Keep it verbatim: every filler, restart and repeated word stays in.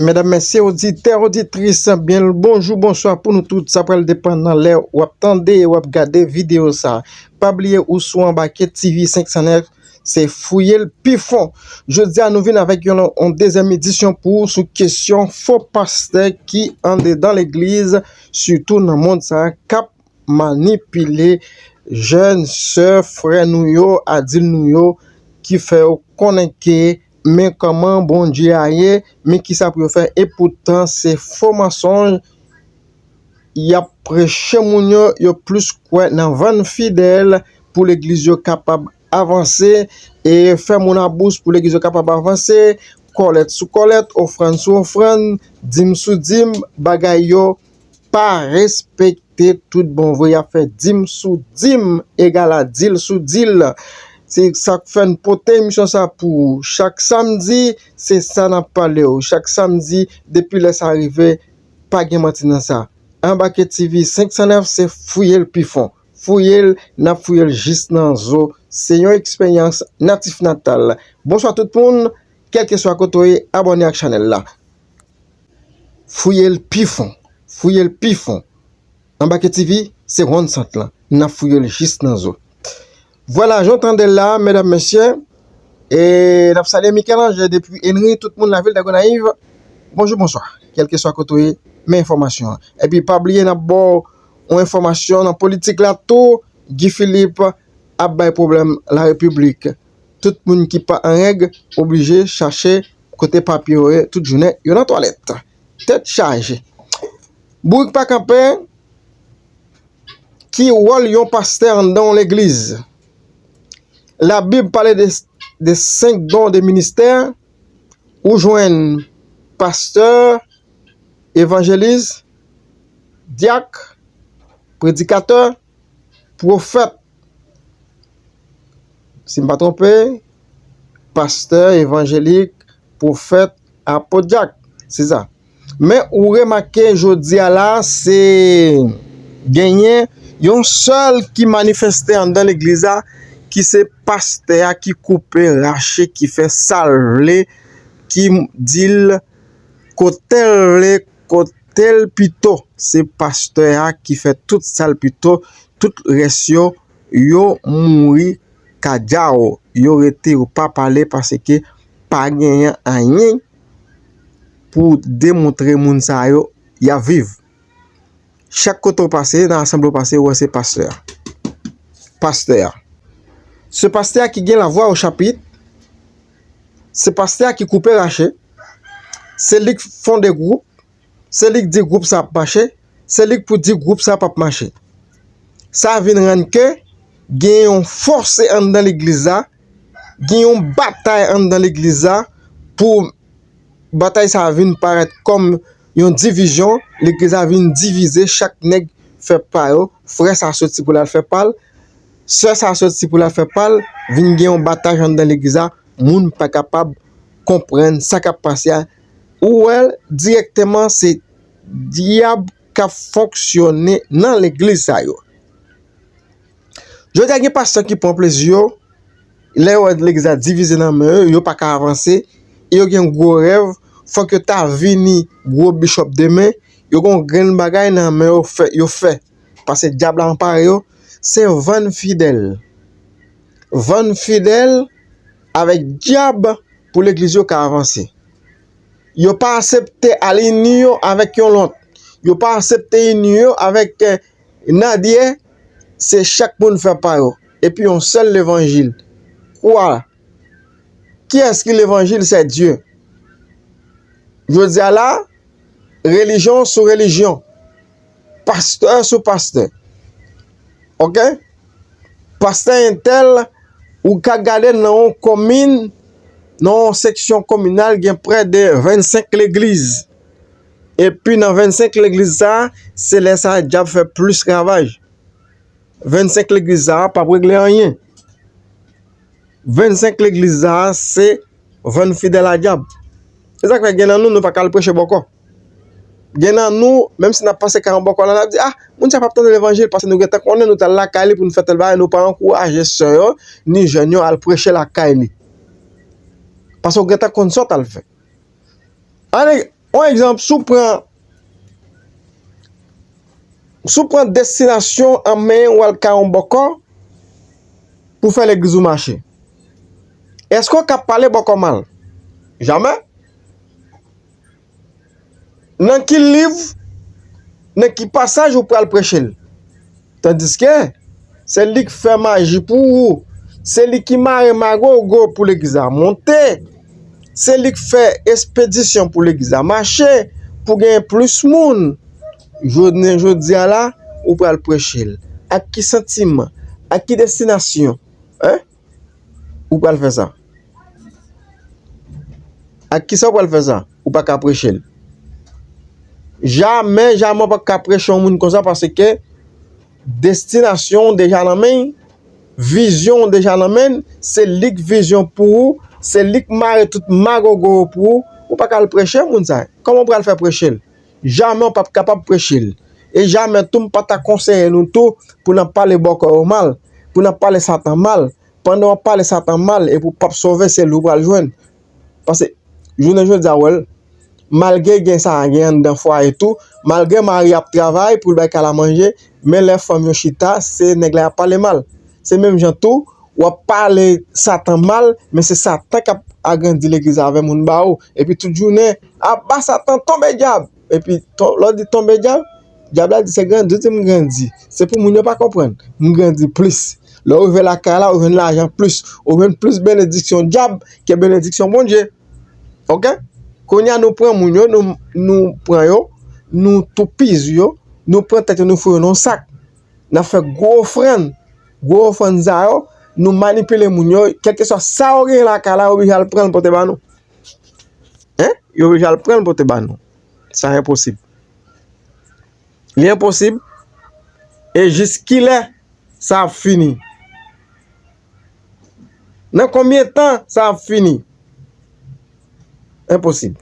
Medam, mesye, oditè, oditris, byen l bonjou, bonswa pou nou tout. Sa pral depann nan lè w ap tande e w ap gade videyo sa. Pa bliye ou sou Anbake T V senk san nèf, se Fouye l pi fon. Jodi a, nou vin avèk yon, yon dezyèm edisyon pou ou sou kesyon fo pastè ki andedan legliz, sitou nan mond sa a, k ap manipile jèn sè, frè nou yo, adil nou yo, ki fè yo konnen ke men kòman Bondye a ye, men kisa pou yo fè. Epoutan, se fo mansonj y ap preche moun yo, yo plis kwè nan vann fidèl pou legliz yo kapab avanse, e fè moun abous pou legliz yo kapab avanse, kòlèt sou kòlèt, ofrann sou ofrann, dim sou dim, bagay yo pa respekte tout bon vre. Y ap fè dim sou dim egal a dil sou dil. Se sa k fè n pote emisyon sa pou ou. Chak samdi, se sa n ap pale w. Chak samdi, depi lè sa rive, pa gen manti nan sa. Anbake T V senk san nèf, se fouye l pi fon. Fouye l, n ap fouye l jis nan zo. Se yon eksperyans natif natal. Bonswa tout moun, kèlkeswa kote w ye, abòne ak chanèl la. Fouye l pi fon. Fouye l pi fon. Anbake T V, se wonn sant lan. N ap fouye l jis nan zo. Vwala, jan w tande l la, medam, mesye, e n ap salye Michel Angé depi Enri, tout moun lavil Dagonayiv. Bonjou, bonswa. Kèlkeswa kote w ye, men enfòmasyon an. Epi pa bliye, n ap ba w yon enfòmasyon nan politik la tou. Guy Philippe ap bay pwoblèm larepiblik. Tout moun ki pa an règ oblije chache kote papye yo ye tout jounen, yo nan twalèt. Tèt chaje. Bourik pa kanpe, ki wòl yon pastè anndan yon legliz? Labib pale de, de senk don de ministè. Ou jwenn pastè, evanjelis, dyak, predikatè, pwofèt. Si m pa twonpe, pastè, evanjelik, pwofèt, apot, dyak. Se sa. Men ou remake jodi a la, se genyen yon sèl ki manifeste anndan legliz la, ki se pastè a ki koupe rache, ki fè sa l vle, ki di l kote l vle, kote l pito. Se pastè a ki fè tout sa l pito, tout rès yo, yo mouri kadjawo, yo rete, yo pa pale paske pa genyen anyen pou demontre moun sa yo y ap viv. Chak kote w pase, nan asanble w pase, ou wè se pastè a. Pastè a. Se pastè a ki gen lavwa o chapit, se pastè a ki koupe rache, se li k fonde gwoup, se li k di gwoup sa ap mache, se li k pou di gwoup sa p ap mache. Sa vin rann ke gen yon fòse anndan legliz la, gen yon batay anndan legliz la, pou batay sa vin parèt kòm yon divizyon, legliz la vin divize, chak nèg fè pa yo, frè sa soti pou l al fè pa l, sè sa soti pou l al fè pa l, vin gen yon batay anndan legliz la, moun pa kapab konprann sa k ap pase a. Ou wè l dirèkteman, se dyab k ap fonksyone nan legliz sa yo. Jodi a, gen pastè ki pran plezi yo, lè yo wè legliz la divize nan men yo, yo pa ka avanse, e yo gen gwo rèv, fòk yo ta vini gwo bichòp demen, yo gen yon grenn bagay nan men yo fè, yo fè. Paske dyab la anpare yo, se vann fidèl. Vann fidèl avèk dyab pou legliz yo ka avanse. Yo pa aksepte al ini yo avèk yon lòt. Yo pa aksepte ini yo avèk, eh, Nadyè, se chak moun fè pa yo. Epi yon sèl levanjil. Kwa? Kiyès ki levanjil? Se Dye. Jodi a la, relijyon sou relijyon. Pastè sou pastè. Oke? Pastè entèl, ou ka gade nan yon komin, nan yon seksyon kominal, gen prè de vennsenk legliz. Epi nan vennsenk legliz sa, se lè sa dyab fè plis ravaj. Vennsenk legliz sa p ap regle anyen. Vennsenk legliz sa, se vann fidèl a dyab. Se sa k fè gen nan nou, nou pa ka al preche bòkò. Gen nan nou, menm si n ap pase kay yon bòkò la, n ap di, ah, moun sa p ap tande levanjil, paske nou gentan konnen nou t al lakay li pou n fè tèl bagay, nou pa ankouraje sè yo, ni jèn yo al preche lakay li. Paske w gentan konn sa w t al fè. Ann, On egzanp, si w pran, si w pran destinasyon an men w al kay on bòkò pou fè legliz ou mache, èske w ka pale bòkò mal? Jamè. Nan ki liv, nan ki pasaj ou pral preche l? Tandiske se li k fè maji pou ou, se li ki mare magogo pou legliz la monte, se li k fè espedisyon pou legliz la mache, pou genyen plis moun. Jounen jodi a la, ou pral preche l. Ak ki santiman? Ak ki destinasyon? Hein? Ou pral fè sa? Ak kisa ou pral fè sa? Ou pa ka preche l. Jamè, jamè ou pa ka preche yon moun konsa, paske destinasyon w deja nan men l, vizyon w deja nan men l, se li k vizyon pou ou, se li k mare tout magogo yo pou ou, ou pa ka al preche moun sa. Kòman ou pral fè preche l? Jamè ou p ap kapab preche l. E jamè tou, m pa ta konseye nou tou pou n ap pale bòkò yo mal, pou n ap pale Satan mal. Pandan w ap pale Satan mal epi w p ap sove, se li w pral jwenn. Paske, jounen jodi a, w wè l, malgre gen sa a gen anndan fwaye tou, malgre mari ap travay pou l bay kay la manje, men lè fanm yo chita, se nèg la y ap pale mal. Se menm jan tou, w ap pale Satan mal, men se Satan k ap agrandi legliz avè moun ba ou. Epi tout jounen, aba Satan, tonbe dyab! Epi, lè w di tonbe dyab, dyab la di se grandi, di m grandi. Se pou moun yo pa konprann. M grandi plis. Lè w rive lakay la, ou jwenn lajan plis, ou jwenn plis benediksyon dyab ke benediksyon Bondye. Oke? Kounye a nou pran moun yo, nou, nou pran yo, nou toupizi yo, nou pran tèt yo, nou foure yo nan yon sak. N ap fè gwo ofrann. Gwo ofrann sa yo, nou manipile moun yo, kèlkeswa sa yo genyen lakay la, yo oblije al pran l pote ba nou. Hein? Yo oblije al pran l pote ba nou. Sa enposib. Li enposib. E jis kilè sa ap fini? Nan konbyen tan sa ap fini? Enposib.